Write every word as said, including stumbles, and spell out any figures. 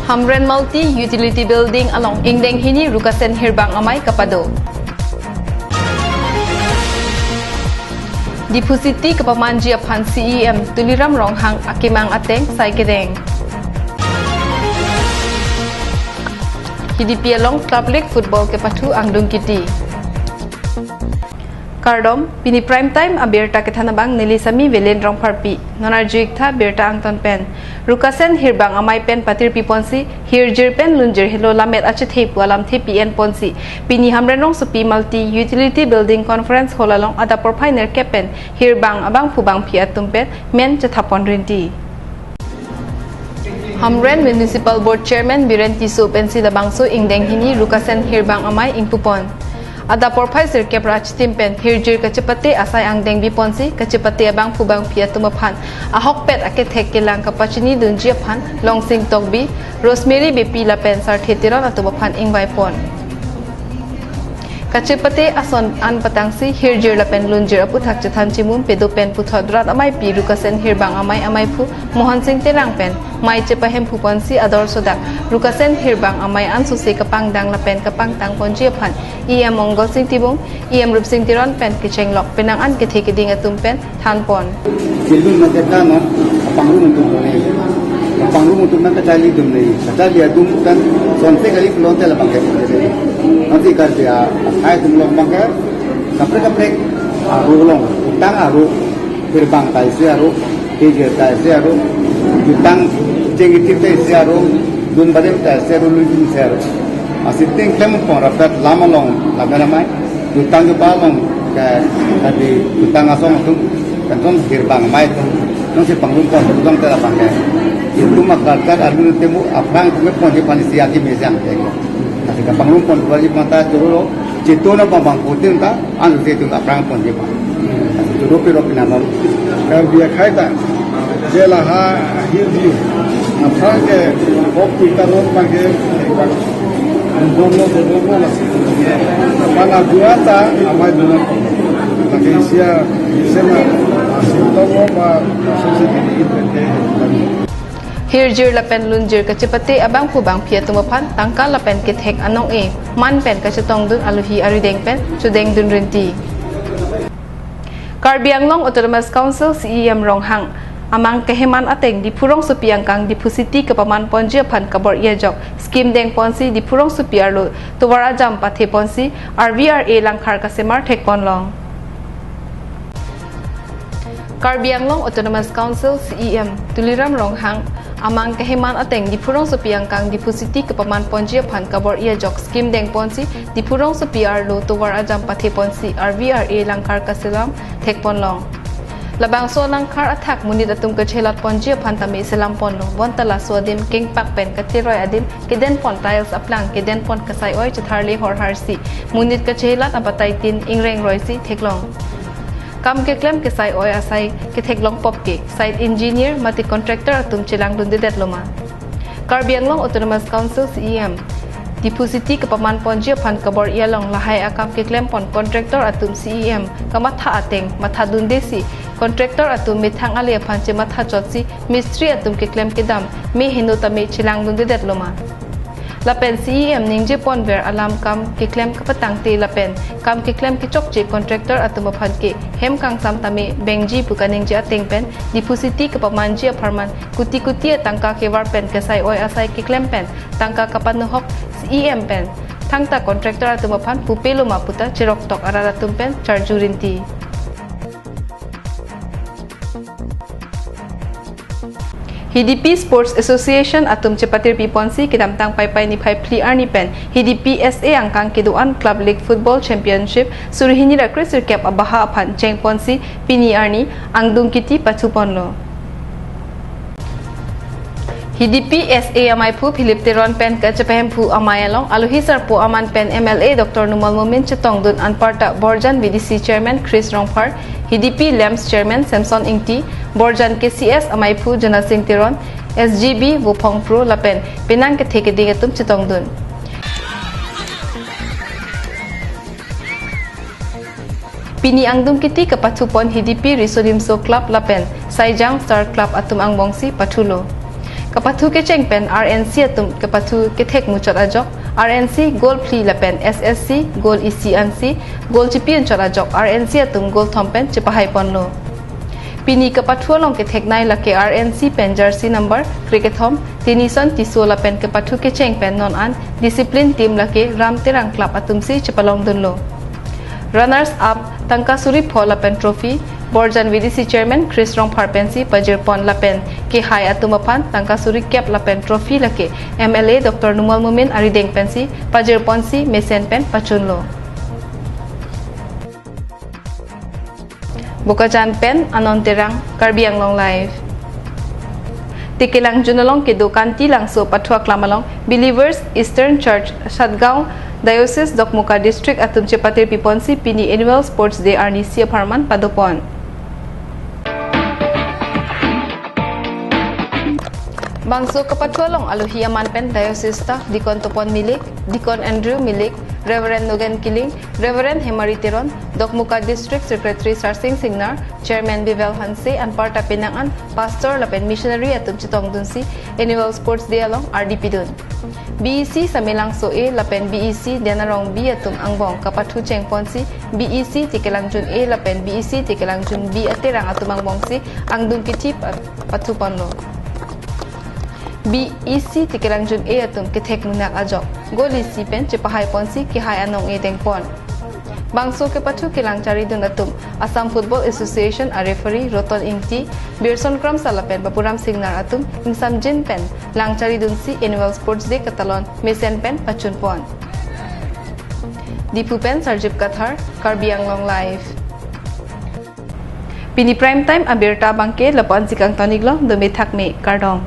Hamren Multi Utility Building along ingdeng hini Rukasen Hirbang Amei kapado. Diphu City kapamanji aphan C E M Tuliram Ronghang akemang ateng sai kedeng. Hidipi along Club League Football kepathu angdung kiti. Kardom, pini Prime Time abirta kethan abang neli Sami Velen Rongpharpi. Non arju-ik tha birta angton pen. Rukasen Hirbang Amei pen patirpi ponsi, hirjir pen lunjir helo lammet achethe pu alamthe pi-en ponsi, pini Hamren Rongsopi Multi Utility Building Conference Hall along adap porphai nerkep pen hirbang abangphu bangphi atum pen men chethap pon rinti. Hamren Municipal Board Chairman Biren Tisso pensi labangso ingdeng hini Rukasen Hirbang Amei ingpupon. Adap porphai sirkep ra achitim pen hirjir kachepate asai angdeng biponsi, kachepate abangphu bangphi atum aphan ahokpet akethek kelang kapachini dunji aphan Longsing Tokbi, Rosemary Beypi lapen Sarthe Teron atum aphan ingvai pon. Kachepate ason an patangsi hirjir lapen lunjir aputhak chethan chimum pedo pen puthot rat ameipi Rukasen Hirbang Amei ameiphu Mohon Sing Terang pen mei chepahemphu ponsi ador sodak Rukasen Hirbang Amei ansose kapangdang lapen kapangtang ponji aphan E M Mongal Sing Timung, E M Rupsing Teron pen kechenglok penang an kethe keding atum pen than pon. Sildun na teta na, apangrum atum na, apangrum atum na kachali atum na, kachali atum kan sonte kali pulote labang ke. Nanti kerja, ai atum labang ke, kaprek kaprek, aru long, utang aru, hirbang ta isi aru, hirjir ta isi aru, utang jengiti ta isi aru, dun barim ta isi aru, lunjir isi aru. Asiting klem pon rapet lam along, lam ramai. Jutang jupa along ke tadi jutang asong atum, kan song hirbang amei atum, nong si pangrum pon jutang tela pangke. Itum akal kat arun temu aphrang itum pon ji pan isi ati mesiang ke. Nasi ka pangrum pon dua ji panta churu lo, jitu na pang pang putin ta, anu si itum aphrang pon ji pan. Nasi churu piro pinanom. Karbi akhai ta, jela ha hirdi, aphrang ke, kopi karun pangke, Bono, bono, bono, lasi. Mana dua ta, amei dua. Lagi sia, sia ma, asim tomo pa, asim se dili ipete. Hirjir lapen lunjir kachepate abangphu bangphi atum aphan tangka lapen kethek anong-e man pen kachetongdun aluhi arideng pen chodengdun rinti. Karbi Anglong Autonomous Council C E M Ronghang amang keheman ateng Diphu Rongsopi angkang Diphu City kapaman ponji aphan kabor-i ajok scheme dengponsi Diphu Rongsopi arlo tovar ajam pathe ponsi R V R A langkhar kasemar thek ponlong. Karbi Anglong Autonomous Council C E M Tuliram Ronghang amang keheman ateng Diphu Rongsopi angkang Diphu City kapaman ponji aphan kabor-i ajok scheme dengponsi Diphu Rongsopi arlo tovar ajam pathe ponsi R V R A langkhar kaselam thek ponlong. Labangso langkhar athak monit atum kachelat ponji aphan tame selam ponlo. Bonta laso adim kengpak pen kateroi adim keden pon tiles aplang keden pon kasai-oi chetharle horharsi monit kachelat abatai tin ingreng roisi theklong. Kam keklem kesai-oi asai ketheklong pop ke site engineer mate contractor atum chelangdundedet loma. Karbi Anglong Autonomous Council C E M Diphu City kapaman ponji aphan kabor-i along lahai akam keklem pon contractor atum C E M kamatha ateng mathadundesi contractor atum methang ale aphan chematha chotsi mistri atum keklem kedam me heno tame chelangdundedet loma. Lapen C E M ningje ponver alam kam keklem kapatangte lapen kam keklem kechokche contractor atum aphan ke hem kangsam tame bengji pu kaningje ateng pen Diphu City kapamanji apharman kuti kuti atangka kevar pen kesai-oi asai keklem pen tangka kapanuhok C E M pen thangta contractor atum aphan pupe loma puta cheroktok arat atum pen charju rinti. Hidipi Sports Association atum chepatirpi ponsi kedamtang Paipai niphai phli arni pen Hidipi S A angkang kedo-an Club League Football Championship suri hini ra kre sirkep abaha aphan cheng ponsi pini arni angdung kiti pathu ponlo. Hidipi S A ameiphu Philip Teron pen kachepahemphu amei along aluhi sarpo aman pen M L A Doctor Numal Momin chetongdun anparta Borjan V D C Chairman Chris Rongphar, Hidipi LAMPS Chairman Samson Ingti, Borjan K C S ameiphu Jana Sing Teron, S G B Vophong Kro lapen penang kethe keding atum chetongdun. Pini angdung kiti kapathu pon Hidipi Riso Nimso Club lapen Saijang Star Club atum angbongsi pathulo. Kapathu kecheng pen R N C atum kapathu kethek muchot ajok, R N C goal phli lapen S S C goal isi ansi, goal chipi unchot ajok R N C atum goal thom pen chepahai ponlo. Pini kapathu along ketheknei lake R N C pen jersey number krekethom, Tenison Tisso lapen kapathu kecheng pen non an discipline team lake Ram Terang Club atumsi chepalongdunlo. Runners up tangka suri pho lapen trophy Borjan V D C Chairman Chris Rongphar pensi pajirpon lapen kehai atum aphan tangka suri kep lapen trophy lake M L A Doctor Numal Momin arideng pensi pajirponsi mesen pen pachunlo. Bokajan pen Anon Terang, Karbi Anglong Live. Tekelangjun along kedo Kanti Langso Pathu Aklam along Believers Eastern Church Satgaon Diocese Dokmoka District atum chepatir piponsi pini Annual Sports Day arnisi apharman padopon. Bangso kapathu along alohi aman pen Diocese Staff Deacon Topon Milik, Deacon Andrew Milik, Reverend Nogen Killing, Reverend Hemari Teron, Dokmoka District Secretary Sarsing Singnar, Chairman Bivel Hanse, anparta penang an Pastor lapen Missionary atum chetongdunsi Annual Sports Day along ardi pidun. B E C Samelangso A lapen B E C Denarong B atum angbong kapathu chengponsi B E C Tekelangjun A lapen B E C Tekelangjun B aterang atum angbongsi angdung kithi pa-, pathuponlo. B E C Tekelangjun A atum kethek munak ajok goal isi pen chepahaiponsi kehai anong-e dengpon. Bangso kepathu kelang charidun atum Assam Football Association a referee Roton Ingti, Birson Kramsa lapen Bapuram Singnar atum ingsamjin pen lang charidunsi Annual Sports Day katalon mesen pen pachunpon. Diphu pen Sarjip Kathar, Karbi Anglong Live. Pini prime time abirta abangke lapu-ansi kangtoniklo, dome thakme, kardom.